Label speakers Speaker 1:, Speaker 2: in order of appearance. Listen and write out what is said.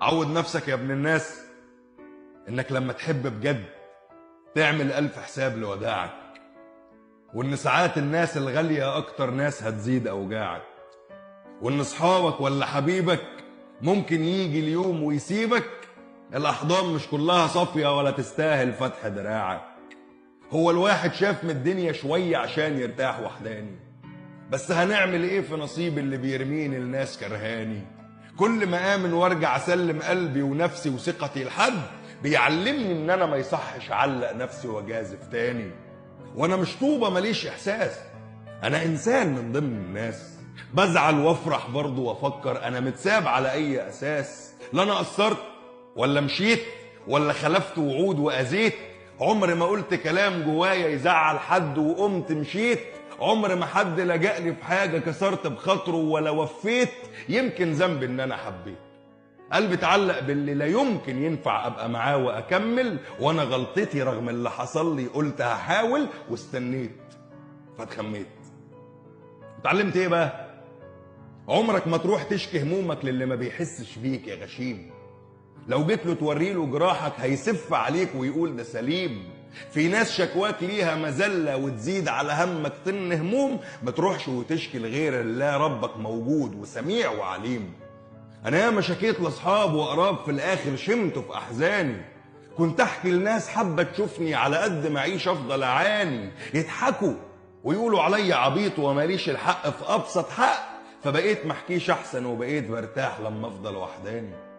Speaker 1: عود نفسك يا ابن الناس انك لما تحب بجد تعمل 1000 حساب لوداعك، وان ساعات الناس الغالية اكتر ناس هتزيد اوجاعك، وان اصحابك ولا حبيبك ممكن يجي اليوم ويسيبك. الاحضان مش كلها صافية ولا تستاهل فتح دراعك. هو الواحد شاف من الدنيا شوية عشان يرتاح وحداني، بس هنعمل ايه في نصيب اللي بيرميني الناس كرهاني؟ كل ما آمن وارجع اسلم قلبي ونفسي وثقتي لحد بيعلمني ان انا ما يصحش اعلق نفسي واجازف تاني. وانا مش طوبة ماليش احساس، انا انسان من ضمن الناس، بزعل وافرح برضه وافكر انا متساب على اي اساس. لا انا قصرت ولا مشيت ولا خلفت وعود واذيت، عمر ما قلت كلام جوايا يزعل حد وقمت مشيت، عمر ما حد لجألي في حاجة كسرت بخاطره ولا وفيت. يمكن ذنبي ان انا حبيت، قلبي اتعلق باللي لا يمكن ينفع ابقى معاه واكمل، وانا غلطتي رغم اللي حصل لي قلت هحاول واستنيت فاتخميت. اتعلمت ايه بقى؟ عمرك ما تروح تشكي همومك للي ما بيحسش بيك يا غشيم، لو جيت له توري له جراحك هيسف عليك ويقول ده سليم. في ناس شكواك ليها مذلة وتزيد على همك طن هموم، ما تروحش وتشكي لغير الله، ربك موجود وسميع وعليم. انا ياما شكيت لاصحاب واقراب في الاخر شمتوا في احزاني، كنت احكي لناس حابة تشوفني على قد ما اعيش افضل اعاني، يضحكوا ويقولوا عليا عبيط وماليش الحق في ابسط حق، فبقيت محكيش احسن وبقيت برتاح لما افضل وحداني.